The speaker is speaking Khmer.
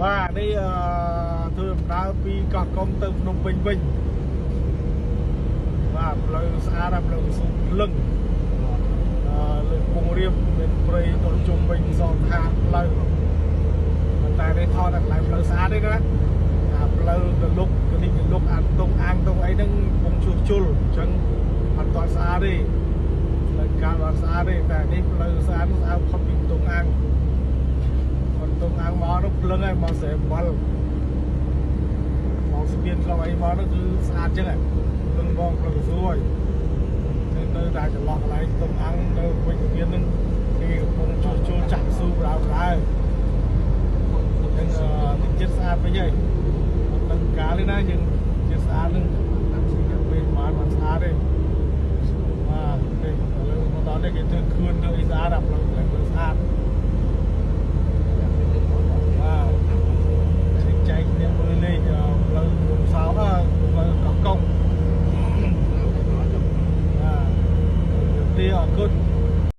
បាទ នេះអឺធ្វើដំណើរពីកោះកុងទៅភ្នំពេញវិញ។ បាទ ផ្លូវស្អាត ផ្លូវស៊ូភ្លឹង អឺលើពងរៀប មានព្រៃដុះជុំវិញសងខាងផ្លូវ ប៉ុន្តែនេះថតតែកន្លែងផ្លូវស្អាតទេណា អាផ្លូវកលុកកលិកលុក អាតុងអាងតុងអីហ្នឹងកំពុងជួសជុល អញ្ចឹងអត់ទាន់ស្អាតទេ ផ្លូវកាលអត់ស្អាតទេ តែនេះផ្លូវស្អាត ស្អាតផុតពីតុងអាង ផុតតុងអាងមកនោះភ្លឹងហើយ មកស្រែអំបិល មកស្ពានខ្លងអីមកនោះគឺស្អាតចឹងហើយ ភ្លឹងបង ផ្លូវកស៊ូហើយ នៅតែចន្លោះកន្លែងតុងអាងនៅវិជ្ជមានហ្នឹង គេកំពុងជួសជុលចាក់ស៊ូបដើបដើចឹង តិចចិត្តស្អាតវិញហើយ អត់ដឹងកាលទេណា យើងជាស្អាតហ្នឹងពេលបានបានស្អាតទេ។ បាទ នេះឥឡូវមកដល់នេះ គេធ្វើខឿនធ្វើអីស្អាត អាផ្លូវកន្លែងផ្លូវស្អាត។ បាទ ចែកគ្នាមើលលេងផ្លូវភូមិសោ ផ្លូវកោះកុង។ បាទ ទីអរគុណ។